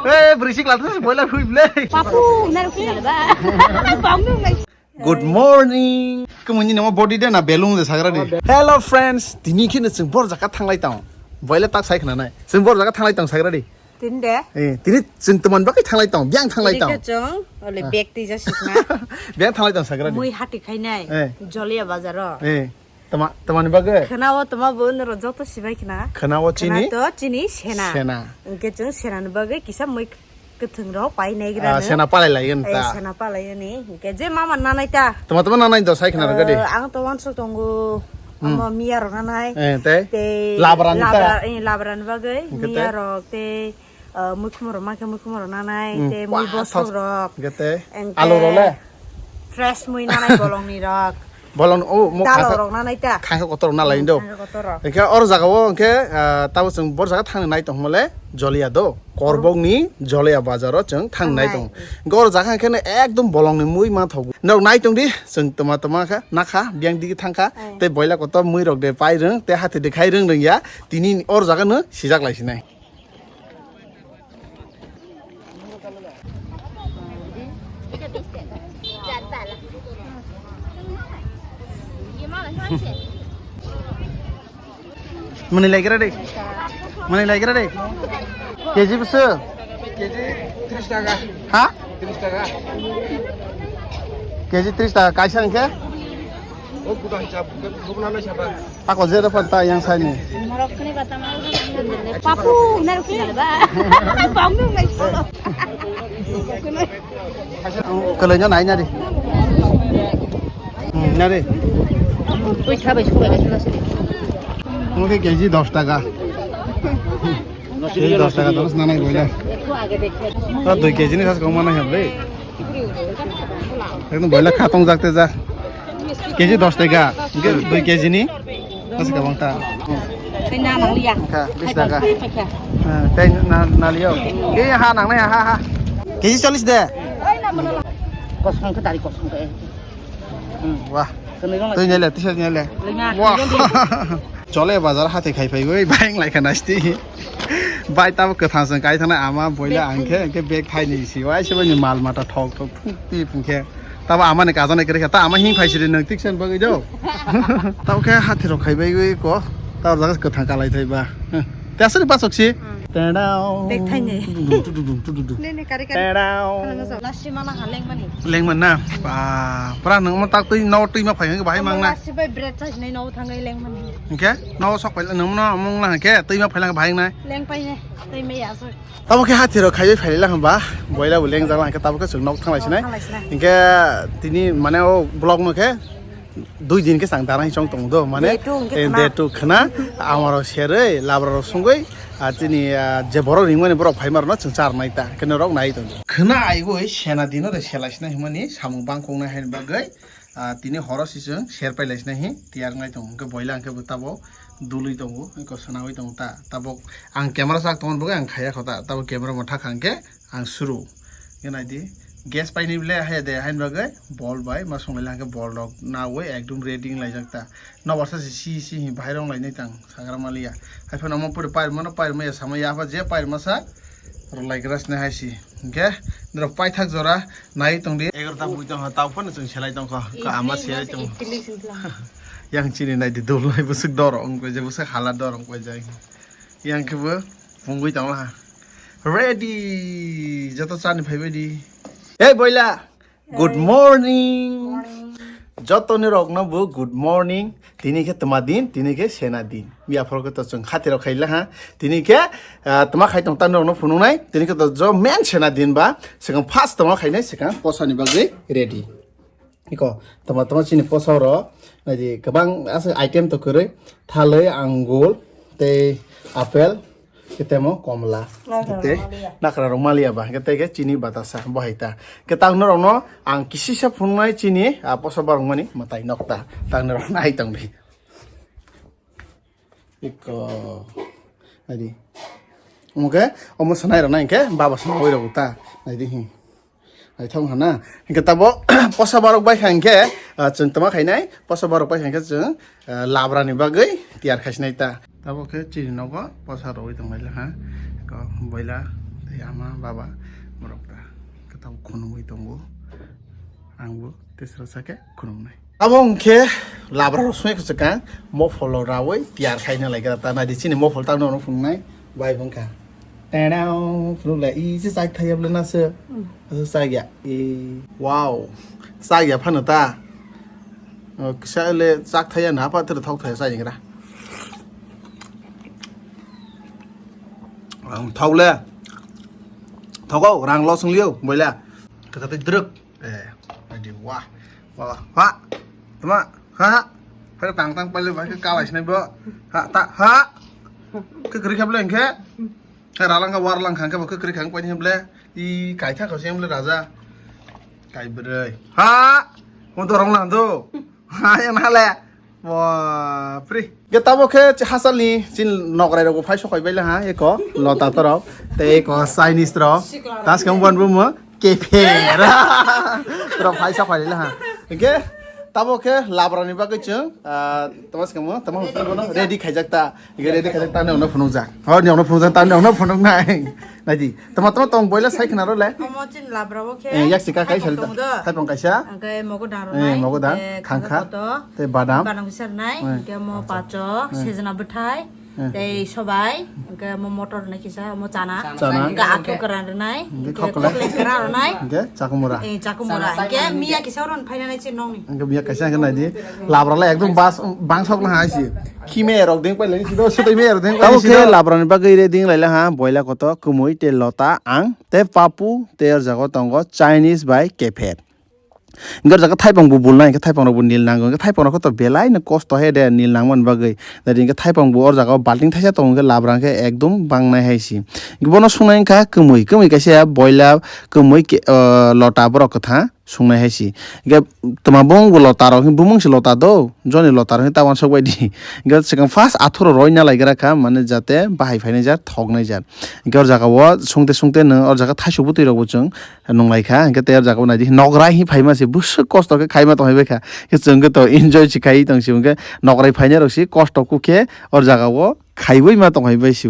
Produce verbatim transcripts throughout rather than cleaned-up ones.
Eh, bwrwi sik lathas boiler hui ble. Papu, na rukhi na ba. Bang nung nai. Good morning. Kemuni namo body de na belung de sagra de. Hello friends, tini khe no chwng bor jaga thanglai tong. Boile tak sai khna nai. Chwng bor jaga thanglai tong sagra de. Tini de. Eh, tini chwng teman bagwi thanglai tong, biang thanglai tong. Tini khe chwng ole bag twi ja sikna. Biang thanglai tong sagra de. Mui hati khainai. Eh. Jolia bazaro. Eh. Tama, tamani bagwi? Khwnao tama bo noro joto sibai khna. Khwnao chini? Khwna to chini sena. Sena. Hwnkhe chwng senani bagwi kisa mui kwthwng rok pai nai gra. Ah, sena palai lai ta. Sena palai ni. Hwnkhe je mama nanai ta. Tama tama nanai do sai khna rwgadi. Eh, ang to wansuk tongo. Hmm. Amo miya rok nanai. Eh, tei? Tei labra ni ta? Labra, eh, labra ni bagwi. Hwnkhe tei? Miya rok tei, eh, muikhum rok mankhe muikhum rok nanai. Hmm. Tei mui bosok rok. Hwnkhe tei? Engke alu rok le? Fresh mui nanai bolong ni rok. Bolong o mo dalo khangkha, rok na nai ta. Khangkha kotor rok na lai do. Khangkha kotor rok. Hwnkhe or jaga o hwnkhe, ah, tabo chwng bor jaga thangni nai tongmole Jolia do. Korbok ni Jolia bazar o chwng thang nai tong. Hwnkhe or jaga hwnkhe no ekdom bolong ni mui ma thogo. Nok nai tong di chwng toma toma kha nakha biang digi thangkha. Tei boila kotor mui rok de pai rwng tei hati de khai rwng rwng ya tini or jaga no sijak lai sinai. Mani lai gra de. Mani lai gra de. K G bwswk? K G tris taka. Ha? Tris taka. K G tris taka kaisa hwnkhe? O kuda hisab, bubna nai saba. Ako je dapat ta yang sai ni. Papu, na rukhi na ba. Bang nung nai solo. Kalai no nai nari. Hmm, nari. Ui, thabai suka ga sila sila. Oke, K G dos taka. K G dos taka, dos nanai boila. Ta dui K G ni sas kong mana hai bre. Ekdom boila khatong jak te jak. K G dos taka, hwnkhe dui K G ni. Mas ka bang ta. Tei na nang liya. Ka, bis taka. Tei na, na liyo. Ke ha nang na ha, ha. K G chalis de. Kosong ke tari kosong ke. Hmm, wah. Twi nele, tisa nele. Wah. Chole bazar hati khai phai goi, bayang lai khana sti. Bai tamo kwthang song kai thana ama boila angkhe, angkhe bag thai ni si. Wai se bani mal mata thok thok phung ti phung khe. Tabo ama ni kajan ekre khe, ta ama hing phai siri nang tik sen bagwi do. Tabo khe hati rok khai bai gwi ko. Tabo jaga kwthang kalai thai ba. Te aswk ni bachok si. Hmm. Tedao. Bag thai ni. Tududum, tududum, tududum. Ne, ne, kari, kari. Tedao. Lasi mana ha leng mani. Leng man na. Ba, pura nang mo tak twi no twi ma phai hang bahai mang na. Lasi bai bread chai sinai no thangai leng mani. Hingke no sok phai nang no mong na hingke twi ma phai lang bahai nai. Leng pai ne. Twi me ya so. Tamo khe hati rok khai phai lang ba. Boila bo leng jala hingke tamo khe chwng nok thang lai sinai. Nok thang lai sinai. Hingke tini mane o vlog no khe dui din khe chang dara chong tong do mane. Day two hwnkhe eh, khna. Day two khna amaro serei labra rok songoi a chini ah, je borok ringmani borok phaima rokno chwng charnai ta khe norok nai tong. Khna aioi sena dino de selai sinai himani samung bangkok nai haini bagwi ah, tini horo si chwng ser pai lai sinai hi tiyar nai tong hwnkhe boila hwnkhe bo tabo dului tongo eko sanawi tongo ta tabok ang camera chak tongmani bagwi ang khaya kho ta tabo camera mo thakha hwnkhe ang suru. Hwnkhe naidi gas painai le haya de haini bagwi bol bai ma songlai hwnkhe bol rok nawi ekdum ready wng laijak ta. Nobar sa si si si hi bahai rong lainai tang sagra maliya. Hai phano omo puri pairmano pairmaya sama yapha je pairmasa rwlai gra sini hai si. Hwnkhe norok paithak jora nai tong di. Egarota bui tong ha tau phano chwng selai tong kho. Ka ama selai tong. Yang chini nai di dol nai bwswk dor ong koi je bwswk hala dor ong koi jai. Yang khe bo pungwi tong ha. Ready joto chani phai bai di. Hey boila. Good morning. Morning. Joto ni rok no bo good morning. Tini khe tma din, tini khe sena din. Biya phoro khe to chwng khati rok khaila ha. Tini khe ah, tma khai tong tan rok no phunuk nai. Tini khe to jo men sena din ba. Swkang first tma khai nai swkang posa ni bagwi ready. Iko tma tma chini posa ro. Nai di kwbang aswk item to kwrwi. Thalwi, angul, tei apple. Khe temo komla. Nakra rok maliya. Khe tei nakra rok maliya ba. Khe tei khe chini batasa. Bo hai ta. Khe tang norok no ang kisisa phunuknai chini ah, posa barok mani mwtai nokta. Tang norok nai tong di. Iko. Nai di. Omo khe omo sanai rok nai khe baba sanai rok ta. Nai di hi. Naithok wngkha na. Hinkhe tabo posa borok bai kha hinkhe, ah, chwng tama khainai, posa borok bai kha hinkhe chwng, ah, labra ni bagwi tiyar khaisinai ta. Tabo khe chini nogo posa rwui tongbaila ha. Ko boila. Ama baba borok ta kwtal khunumwi tongo, angbo tesra sake khunumnai. Abo hwnkhe labra rok songwi kwchwkang, mofolo rawi tiyar khaina lai kha ta, naidi chini mofol tangno ono phunuknai bai wngkha. Tenao phunukla i se chak thaya bwle naso. Aso chak ya. E, wow. Chak ya phano ta. O, kisa le chak thaya na pa thok thaya chai ngra. Ang thok le. Thogo rang lo sung liu boila. Kata te druk. Eh, adi wah. Wah, ha. Tama, ha. Ha tang tang pale ba ke kalai sinai bo. Ha ta ha. Ke kri khap le engke. Ka ralang ka war lang khang ka ba ke kri khang pani ble. I kai tha ka sem le raja. Kai brei. Ha. Mo to rong lang do. Ha yang hale. Wa pri. Ge tabo khe hasalni chin nokrai rok phai sokhai bai le ha eko lota torok. Te eko Chinese rok. Tas kam ban bu mo. Kephera. Toro phai sokhai le ha. Ge tabo khe labrani bagwi chwng, ah, tamo se kamo, tamo se ready khaijak ta. Ge ready khaijak ta ne ono phunukjak. Hor ne ono phunukjak ta ne ono phunuknai. Naidi. Tama tama tong boila sai khna ro le. Omo chin labra bo khe. Eh, yak sika kai thaipong sal ta. Tongo do. Thaipong kaisa. Angke mogo dang ro nai. Eh, mogo dang, khangkha. Koto. Te badam. Badam kisa ro nai. Eh. Angke mo pacho, eh, sejna bwthai. Eh. Tei sobai, angke mo motor nai kisa, mo chana. Chana. Angke athu kwran ro nai. Angke angke khokla. Kokle kwran ro nai. Angke chakumura. Eh, chakumura. Angke miya kisa ro phai nai chin nong ni. Angke miya kaisa angke naidi. Labra le ekdom bas, bangsok la hai si. Khime rok deng pai le si do, sudai me rok deng pai le si do. Tamo khe labra ni bagwi re ding lai la ha, boila koto, kumui te lota ang. Te papu, te or jago tongo Chinese bai kepher. Hingke o jaga thaipang bo bulnai, hingke thaipang rok bo nil nango, hingke thaipang rok to belai no kosto he de nil nangmani bagwi. Nadi hingke thaipang bo o jaga o balting thaisa tongo, hingke labra hingke ekdom bangnai hai si. Hingke bono sungnai wngkha kwmwi, kwmwi kaisa boila, kwmwi ke, o, lota borok kwthang sungnai hai si. Hingke twma bung bo lota rok, bumung se lota do. Joni lota rok ta wansok bai di. Hingke swkang first athuro roina lai gra kha, mane jate bahai phainai jar, thoknai jar. Hingke o jaga o sungte sungte nwng o jaga thaisok bwtwi rok bo chwng nung lai kha. Hingke tei o jaga o nai di, nokrai hi phaima se bwswk kosto khe khaima tong hai bai kha. Hingke chwng khe to enjoy se khai tong si, hingke nokrai phainai rok se kosto kuk khe o jaga o khaiwi ma tong hai bai si.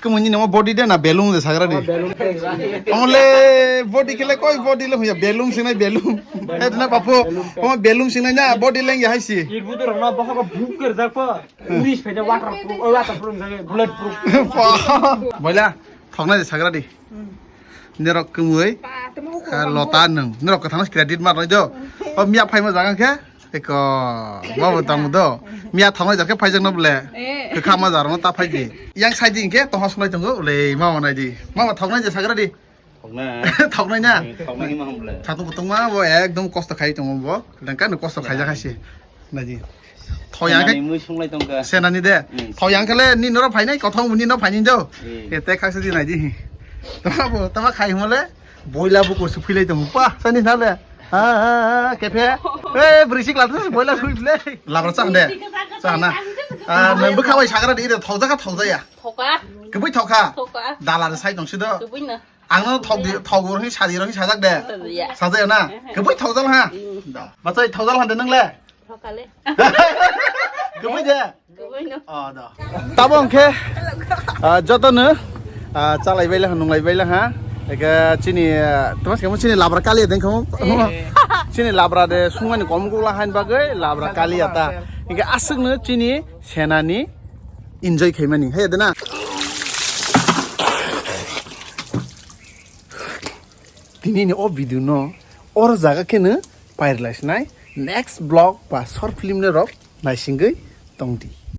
Khe muni namo body de na belum de sagra di. Belum de. Only body khe le koi body le huya belum sinai belum. Eh, na papu, omo belum sinai na body leng ya hai si. Irbudu rok na boha ko buk ker jak pa. Uris phaida waterproof, oi waterproof jage bulletproof. Boila, thoknai de sagra di. Nerok kwmwi, ah, lota nwng. Nerok kwthangno credit mar nai do. O miya phaima jaga khe. Eko, mabo tamo do. Miya thoknai jar khe phaijak no ble. Eh. Kwkha ma jar no ta phai di. Yang sai di hingke tongha sunai tongo, le mama nai di. Mama thoknai je sagra di. Thoknai. Thoknai na? Eh, thoknai ma hum ble. Thatu kutungma bo ekdom kosto khai tongo bo. Dengka no kosto khai jak hai se. Naidi. Thoyang khe. Senani mui sunglai tongkha. Senani de. Hmm. Thoyang khe le ni noro phainai, kothong ni no phainai do. Hmm. Ete khaksa di naidi. Tama bo, tama khai himo le. Boila buko su philai tongo. Pa, sani na le. Ha, ha, ha, kephe. Eh, brisik la tu boila su philai. Labra cha de. Cha na. Ah, nang bwkha bai sagra di de thokja kha thokja ya. Thoka. Kebui thoka. Thoka. Dala de sai tong si do. Kebui na. Ang no thok di, thok ro hi sadi ro hi sajak de. Sajak ya. Sajak ya na. Kebui thokjal ha. Hmm. Da. Bachai thokjal han de nang le. Thokale. Kebui de. Kebui no. Oh, da. Tabo hwnkhe, ah, joto no, ah, chalai bai la ha, nunglai bai la ha. Eke chini, ah, tama se chini labra kali deng khamu. Eh. Chini labra de sungmani kom gula hain bagwi labra kali ata. Hingke aswk no chini senani enjoy khaimani. Hai de na. Tini ni o video no or jaga khe no pairlai sinai. Next vlog ba short film ni rok naisingwi tongdi.